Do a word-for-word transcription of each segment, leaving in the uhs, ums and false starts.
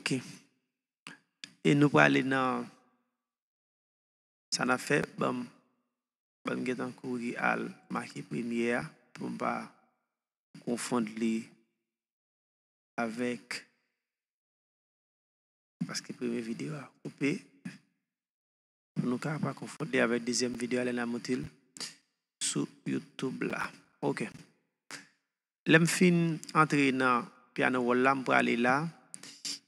Ok. E nou prale nan sa n ap fè. Ban m, ban m gentan kouri al make premye a pou m pa konfonn li avèk, paske premye videyo a koupe. Pou nou ka pa konfonn li avèk dezyèm videyo a lè n a monte l sou YouTube la. Ok. Lè m fin antre nan piano roll la, m prale la.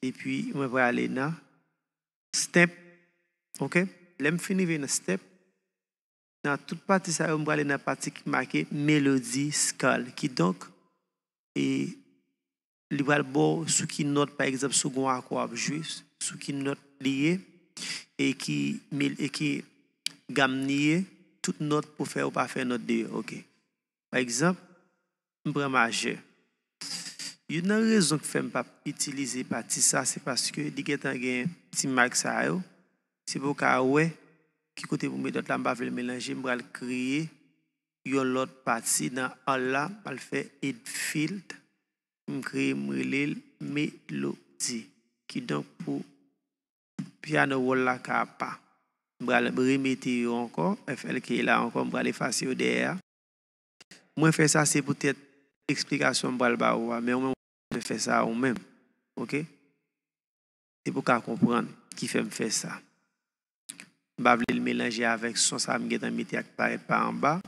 Epi mwen prale nan step. Ok. Lè m fin rive nan step, nan tout pati sa yo, m prale nan pati ki make melodi scale. Kidonk, e li pral ba w sou ki nòt, pa egzanp, si w gen yon akò w ap jwe, sou ki nòt li ye, e ki, e ki gam li ye, tout nòt pou fè ou pa fè nòt deyò. Ok. Pa egzanp, m pran majè. Youn nan rezon k fè m p ap itilize pati sa, se paske li gentan gen ti mak sa yo. Se pou w ka wè ki kote pou m met nòt la, m pa vle l melanje, m pral kreye yon lòt pati nan all la, m al fè add field, m kreye, m rele l melodi. Kidonk pou piano roll la ka apa. M pral remete yo ankò, F L K la ankò, m pral efase yo dèyè a. Mwen fè sa se poutèt eksplikasyon m pral ba ou a, men ou menm ou fè sa ou menm. Ok? Se pou w ka konprann ki fè m fè sa. M pa vle l melanje avèk son sa m gentan mete ak parèt pa anba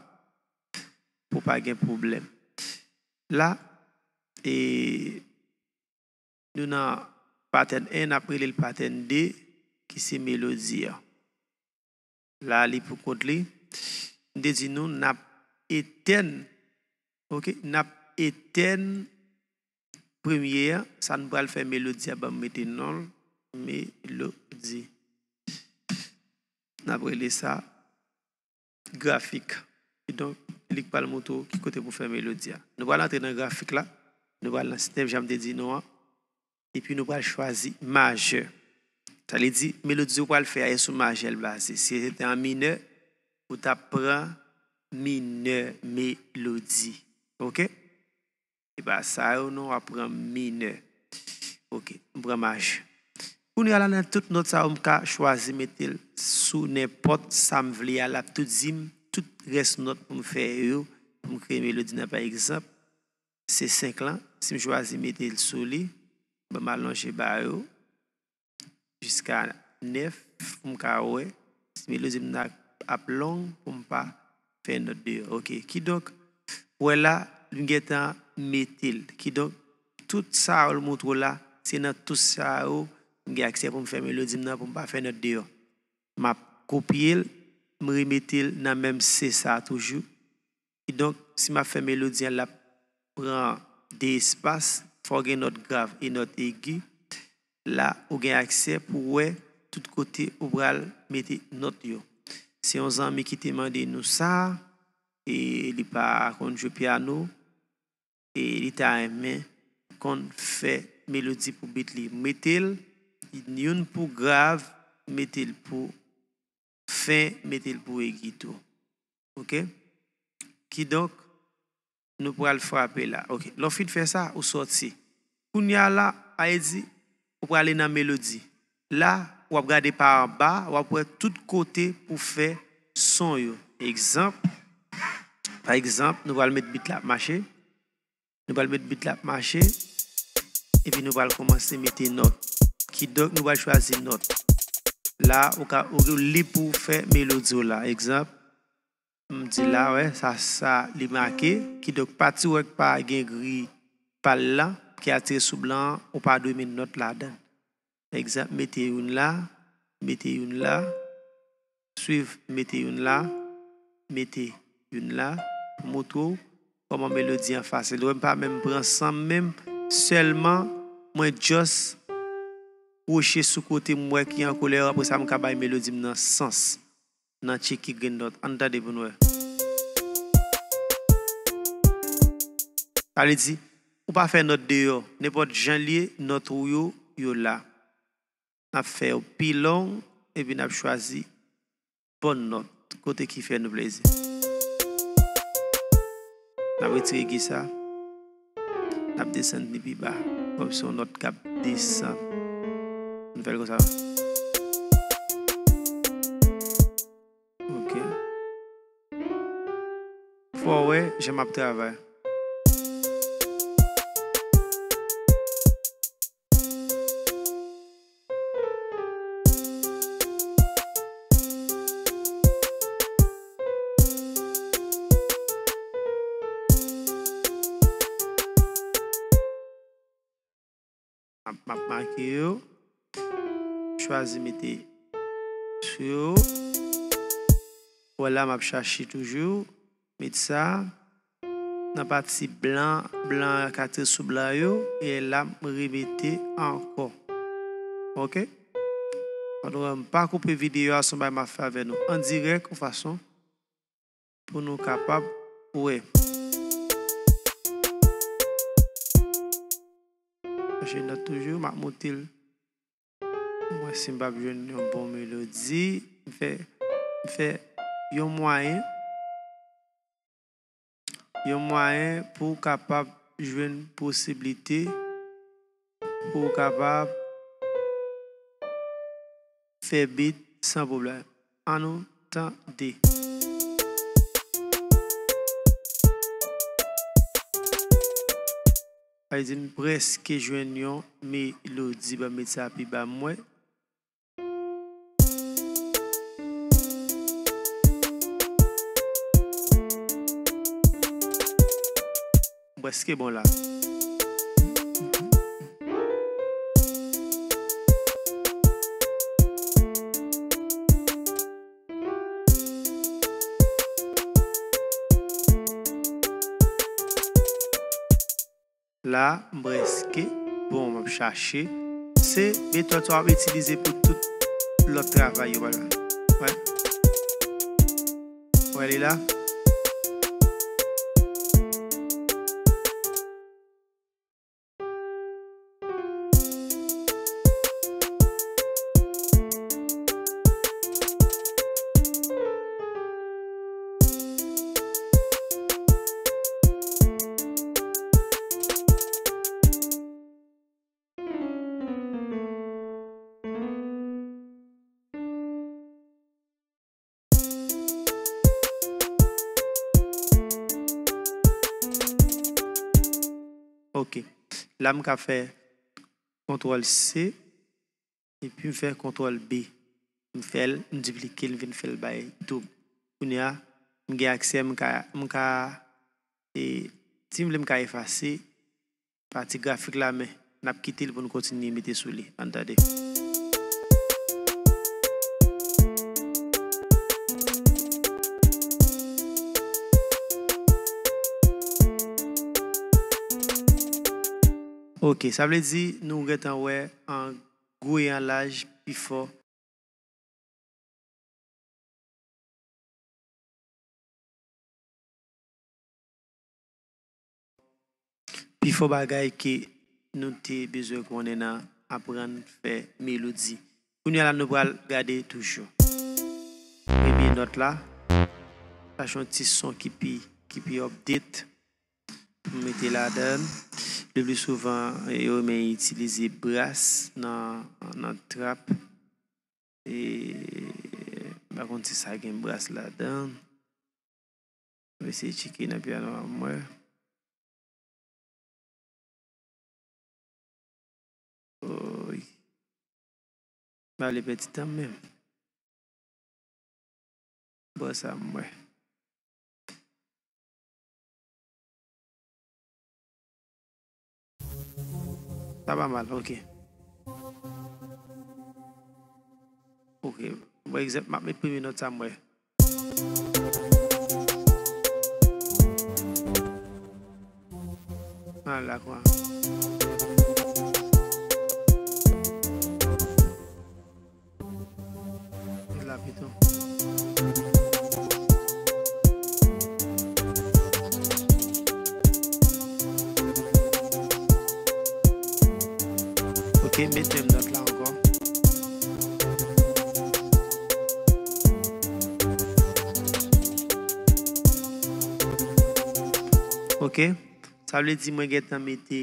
pou pa gen pwoblèm. La, e, nou nan patèn en, n ap rele l patèn de, ki se melodi a. La, li pou kont li. M te di nou, n ap etèn, ok, n ap etèn premye a, sa n pral fè melodi a, ban m mete non l, melodi. N ap rele sa grafik. Kidonk, li k pral montre w ki kote pou fè melodi a. Nou pral antre nan grafik la. Nou pral nan step, jan m te di nou an. Epi nou pral chwazi majè. Sa vle di, melodi ou pral fè a, e sou majè l baze. Si se te an minè, ou t ap pran minè melodi. Ok? E pa sa yo non, w ap pran minè. Ok, m pran majè. Kounye a la, nan tout nòt sa yo, m ka chwazi mete l sou nenpòt sa m vle a, l ap tou di m tout rès nòt pou m fè yo, pou m kreye melodi nan, pa egzanp, se senk lan. Si m chwazi mete l sou li, ban m alonje ba yo jiska nèf pou m ka wè si melodi m nan ap long pou m pa fè nòt deyò. Ok, kidonk, wè la, m gentan mete l. Kidonk, tout sa yo l montre w la, se nan tout sa yo m gen aksè pou m fè melodi m nan pou m pa fè nòt deyò. M ap kopye l, m remete l nan menm se sa toujou. Kidonk, si m ap fè melodi an, l ap pran de espas, fò w gen nòt grav e nòt egi. La, ou gen aksè pou w wè tout kote ou pral mete nòt yo. Se yon zanmi ki te mande nou sa, e li pa konn jwe pyano, e li ta renmen konn fè melodi pou beat li. M mete l, youn pou grav, mete l pou fen, mete l pou egi tou. Ok? Kidonk, nou pral frape la. Ok, lè w fin fè sa, ou sòti. Kounye a la, a e di, ou prale nan melodi. La, w ap gade pa anba, w ap wè tout kote pou fè son yo. Egzanp, pa egzanp, nou pral met beat la ap mache. Nou pral met beat la ap mache. Epi nou pral kòmanse mete nòt. Kidonk, nou pral chwazi nòt. La, ou ka, ou lib pou w fè melodi w la. Egzanp, m di la, wè, sa, sa, li make. Kidonk, pati w wè k pa gen gri pa l la, ki atire sou blan an, ou pa dwe met nòt ladan l. Egzanp, mete youn la, mete youn la, swiv, mete youn la, mete youn la, pou montre w kòman melodi an fasil. Ou wè m pa menm pran san m menm, sèlman mwen just kwoche sou kote m wè ki an koulè yo, apre sa m ka bay melodi m nan sans. Nan tcheke grenn nòt. Ann tande pou n wè. Sa vle di, ou pa fè nòt deyò. Nenpòt jan l ye, nòt ou yo, yo la. N ap fè yo pi long, epi n ap chwazi bòn nòt, kote ki fè nou plezi. N ap retire egi sa. N ap desann li pi ba. Kòm se yon nòt k ap desann. Fè l konsa. Ok. Fò w wè jan m ap travay. M ap, m ap make yo. Chwazi mete sou yo. Wè la, m ap chache toujou. Met sa nan pati blan, blan an ka tre sou blan yo. E la, m remete ankò. Ok? Antouka, m pa koupe videyo a, se yon bagay m ap fè avè nou an dirèk, yon fason pou nou kapab wè. Chache nòt toujou, m ap moute l. Mwen, si m p ap jwenn yon bon melodi, m fè, m fè yon mwayen, yon mwayen pou w kapab jwenn posiblite, pou w kapab fè beat san pwoblèm. Ann nou tande. Sa vle di m prèske jwenn yon melodi. Ban m met sa pi ba m wè. M prèske bon la. La, m prèske bon, m ap chache. Se metòd sa w ap itilize pou tout lòt travay yo, wala. Wè. Wè li la. Ok. La, m ka fè kontwòl C, epi m fè kontwòl B. M fè l, m diplike l, m vin fè l bay doub. Kounye a, m gen aksè, m ka, m ka, e, si m vle, m ka efase pati grafik la, men n ap kite l pou n kontinye mete sou li. Ann tande. Ok, sa vle di nou gentan wè an gwo e an laj pifò. Pifò bagay ke nou te bezwen konnen nan aprann fè melodi. Kounye a la, nou pral gade toujou. Premye nòt la, chache yon ti son ki pi, ki pi update pou mete ladan l. Le pli souvan, yo renmen itilize bras nan, nan trap. E, m pa konn si sa gen bras ladan. M eseye tcheke nan pyano a m wè. Oy. M pa vle pèdi tan m menm. Bò sa m wè. Sa pa mal, ok. Ok. Bon, egzanp, m ap met premye nòt sa m wè. Ala kwa. Lapito. Ok, met menm nòt la ankò. Ok, sa vle di mwen gentan mete